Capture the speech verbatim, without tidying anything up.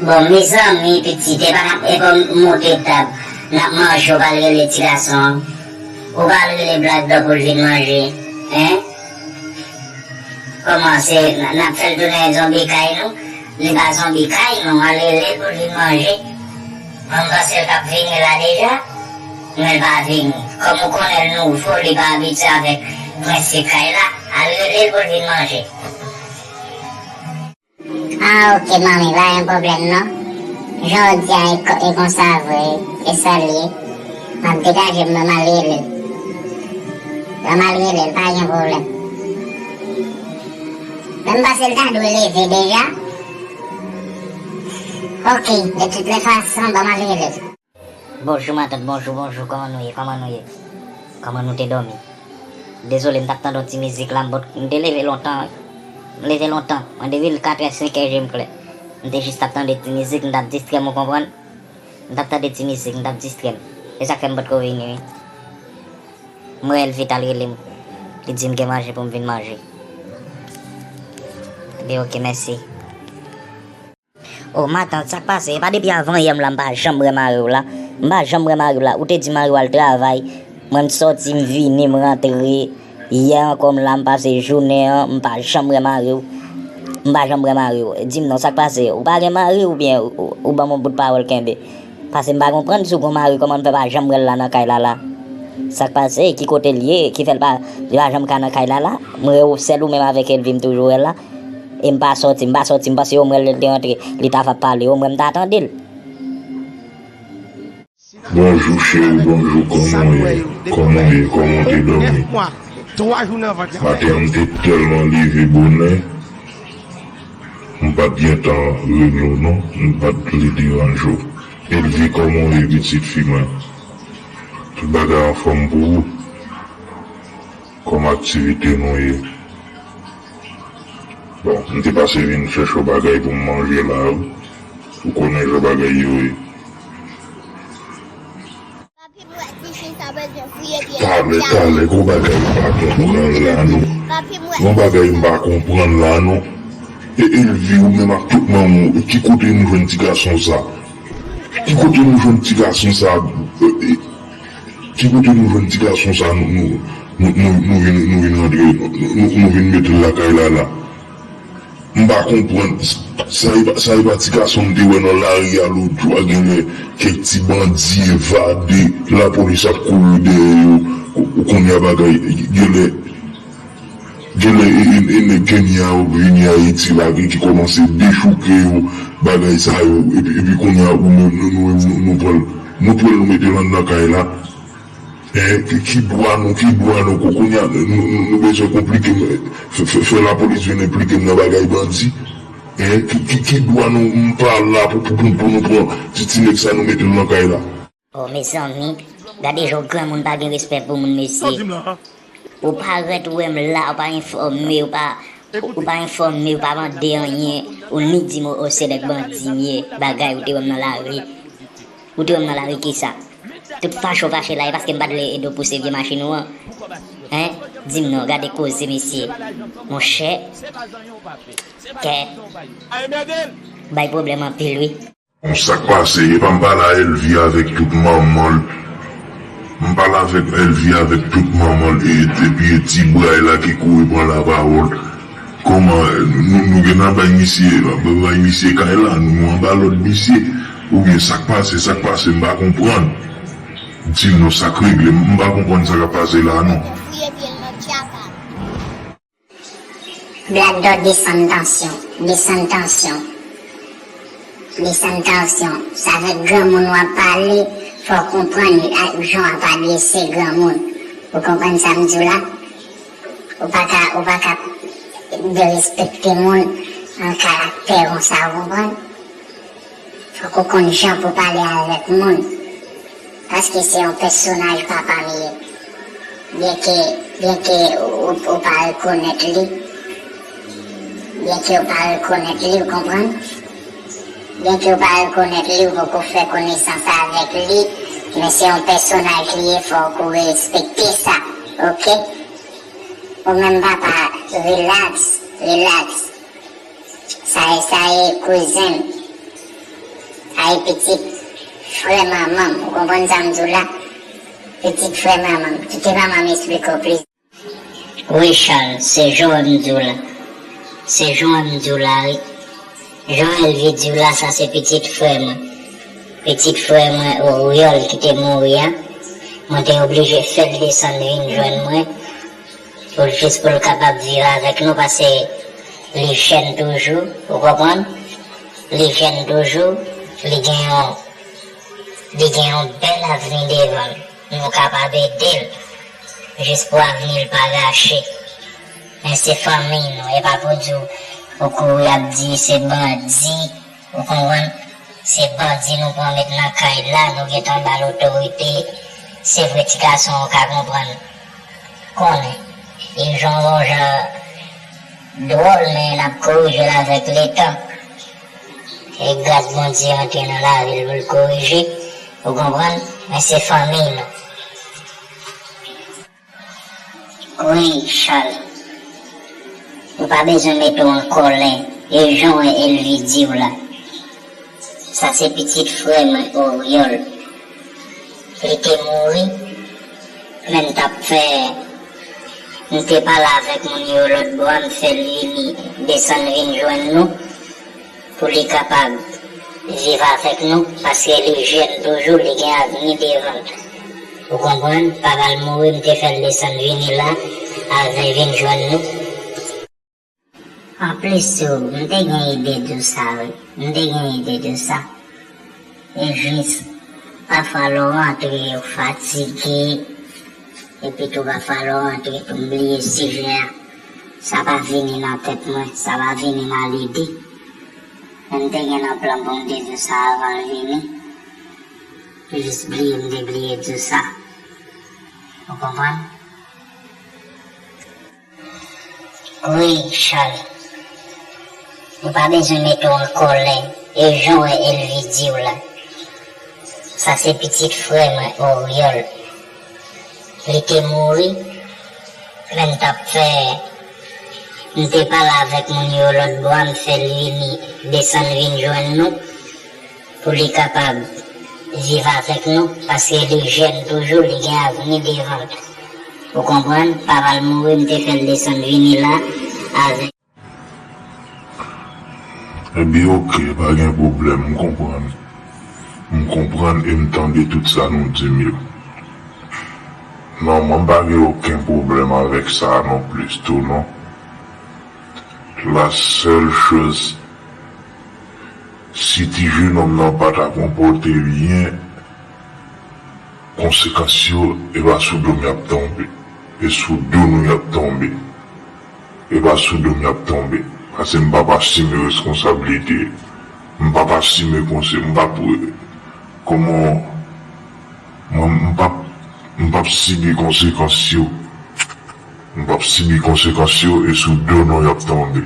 Bon, mezanmi, pitit, epa n ap, epa m monte tab, n ap manje, ou pa al rele ti gason an. Ou pa al rele Black Dog pou l vin manje, en? Kòman se, n, n ap fè l tounen zonbi kay nou? Li pa zonbi kay nou, al rele l pou l vin manje. Mwen, m panse l t ap vini la deja, men l pa vini. Kòm ou konnen l nouvo, li pa abitye avèk prensip kay la, al rele l pou l vin manje. Ah, ok, manmi, pa gen pwoblèm, non. Jan w di a, e ko-, e konsa vre, e sa l ye. M ap degaje m, ban m al rele l. Ban m al rele l, pa gen pwoblèm. Men m panse l ta dwe leve deja. Ok, de toutes les façons, ban m al rele l. Bonjou matant, bonjou, bonjou, kòman nou ye, kòman nou ye? Kòman nou te dòmi? Dezole, m t ap tande yon ti mizik la, m pot, m te leve lontan, wi. M leve lontan, mwen depi l katrè, senkè je m klè. M te jis t ap tande ti mizik, m t ap distrè m, ou konprann? M t ap tande ti mizik, m t ap distrè m. E sa k fè m potko vini, wi. M wè Elvi t al rele m. Li di m gen manje pou m vin manje. Ebyen, ok, mèsi. O, matant, sa k pase? E pa depi avan yè m la, m pa janm wè mari w la. M pa janm wè mari w la. Ou te di mari w al travay. Mwen, m sòti, m vini, m rantre. Yè ankò, m la, m pase jounen an, m pa janm wè mari w. M pa janm wè mari w. Di m non, sa k pase? Ou pa gen mari oubyen ou, ou, ou ban m yon bout pawòl kenbe? Paske m pa konprann si w gen mari, kòman m fè pa janm wè l la nan kay la la. Sa k pase? Ki kote l ye? Ki fè l pa, li pa janm ka nan kay la la? M wè ou sèl ou menm avèk Elvi, m toujou wè l la. E m pa sòti, m pa sòti, m panse omwen lè l te rantre, li ta va pale, omwen m ta tande l. Bonjou cheri, bonjou, kòman w ye? Kòman w ye? Kòman w te dòmi? Maten an, m te tèlman leve bonè, m pa t gentan rele w non, m pa t vle deranje w. Elvi, kòman w ye, pitit fi mwen? Tout bagay anfòm pou ou? Kòman aktivite nou ye? Bon, m te pase vin chèche yon bagay pou m manje la, wi. Ou konnen jan bagay yo ye. Talè, talè, gon bagay m pa konprann la, non. Gon bagay m pa konprann la, non. E Elvi, ou menm ak tout manman w, ki kote nou jwenn ti gason sa? Ki kote nou jwenn ti gason sa? E, e, Ki kote nou jwenn ti gason sa nou, nou, nou, nou, nou vin, nou vin rantre, nou, nou, nou vin mete l lakay la la? M pa konprann. Sa e pa, sa e pa ti gason m te wè nan lari a lòt jou a, genlè kèk ti bandi evade, lapolis ap kouri dèyè yo. Ou, ou konnen bagay, genlè Genlè e, e, e nèg Kenya yo k vini Ayiti la, ki, ki kòmanse dechouke yo, bagay sa yo, epi, epi kounye a, ou menm, nou, nou menm, nou, nou pran l, nou pran l, nou mete l anndan kay la. Hein, ki, ki dwa nou, ki dwa nou, kou-, kounye a, nou, nou, nou bezwen konplike, fè, fè, fè lapolis vin enplike m nan bagay bandi? Hein, ki, ki, ki dwa nou, m pa la pou, pou, pou, pou nou pran ti, ti nèg sa, nou mete l nan kay la? Oh, mezanmi, gade jan granmoun pa gen respè pou moun, mesye. Ou parèt, ou wè m la, ou pa enfòme, ou pa, ou pa enfòme, ou pa mande anyen, ou ni di m, o, se nèg bandi m ye, bagay, ou te wè m nan lari. Ou te wè m nan lari kisa? Tout fache w fache la, e paske m pa t vle ede w pouse vye machin ou an? Hein? Di m non, gade koze, mesye. Monchè, kè bay pwoblèm anpil, wi. Bon, sa k pase? Epa m pale a Elvi avèk tout manman l. M pale avèk Elvi avèk tout manman l, e, epi e ti bray la ki kouri pran lapawòl. Kòman, nou, nou gentan bay misye, bay misye kay la, nou, nou anba lòd misye. Oubyen sa k pase, sa k pase, m pa konprann. Di m non, sa k regle, m pa konprann sa k ap pase la, non. Black Dog, desann tansyon, desann tansyon, desann tansyon. Sa avèk granmoun w ap pale, fò w konprann jan w ap adrese granmoun. Ou konprann sa m di w la? Ou pa ka, ou pa ka derespekte moun an karaktè konsa, ou konprann? Fòk ou konn jan pou pale avèk moun. Paske se yon pèsonaj papa m ye. Byenke, byenke ou, ou, ou pa rekonèt li, byenke ou pa rekonèt li, ou konprann? Byenke ou pa rekonèt li, ou poko fè konesans avèk li, men se yon pèsonaj li ye, fòk ou respekte sa, oke? Ou menm papa, rilaks, rilaks. Sa e, sa e, kouzen m. Ay pitit frè manman m, ou konprann sa m di w la? Pitit frè manman m, kite manman m esplike w plis. Wi, Chal, se jan w wè m di w la. Se jan w wè m di w la, wi. Jan Elvi di w la, sa se pitit frè mwen. Pitit frè mwen, Oriol, ki te mouri a. Mwen te oblije fè l desann vin jwenn mwen, pou l, jis pou l kapab viv avèk nou, paske li jèn toujou, ou konprann? Li jèn toujou, li gen yon, li gen yon bèl avni devan l. Nou kapab ede l, jis pou avni l pa gache. Men se fanmi nou, e pa pou di w, ou kouri ap di se bandi, ou konprann? Se bandi nou pran met nan kay la, nou gentan ba l otorite. Se vre ti gason ou ka konprann. Konnen. E jan w jan dwòl, men n ap korije l avèk letan. E gras Bondye antre nan lavi l pou l korije. Ou konprann? Men se fanmi nou. Wi, Chal. Ou pa bezwen mete w an kòlè. E jan w wè Elvi di w la. Sa se pitit frè mwen, Oriol. Li te mouri, men m t ap fè, m te pale avèk moun yo lòt bò a, m fè l vini, desann vin jwenn nou, pou li kapab viv avèk nou, paske li jèn toujou, li gen avni devan l. Ou konprann? Pa ba l mouri, m te fè l desann vini la, avè vin jwenn nou. Anplis tou, m te gen ide di w sa, wi. M te gen ide di w sa. E jis, pafwa lè w rantre, ou fatige, epi tou pafwa lè w rantre, tou m bliye sijè a. Sa pa vini nan tèt mwen, sa pa vini nan lide. Men m te gen nan plan pou m te di w sa avan l vini. M jis bliye, m te bliye di w sa. Ou konprann? Wi, Chal. Ou pa bezwen mete w an kòlè, e jan w wè Elvi di w la. Sa se pitit frè mwen, Oriol. Li te mouri, men m t ap fè, m te pale avèk moun yo lòt bò a, m fè l vini, desann vin jwenn nou, pou li kapab viv avèk nou, paske li jèn toujou, li gen avni devan l. Ou konprann? Pa ba l mouri, m te fè l desann vini la avèk. Ebyen, oke, pa gen pwoblèm, m konprann. M konprann e m tande tout sa nou di m yo. Non, mwen pa gen okenn pwoblèm avèk sa non plis tou, non. La sèl choz, si ti jenòm nan pa ta konpòte byen, konsekans yo, e pa sou do m y ap tonbe. E sou do nou y ap tonbe. E pa sou do m y ap tonbe. Paske m p ap asime reskonsablite. M p ap asime konse-, m p ap, kòman, mwen, m p ap, m p ap sibi konsekans yo. M p ap sibi konsekans yo e sou do nou y ap tonbe.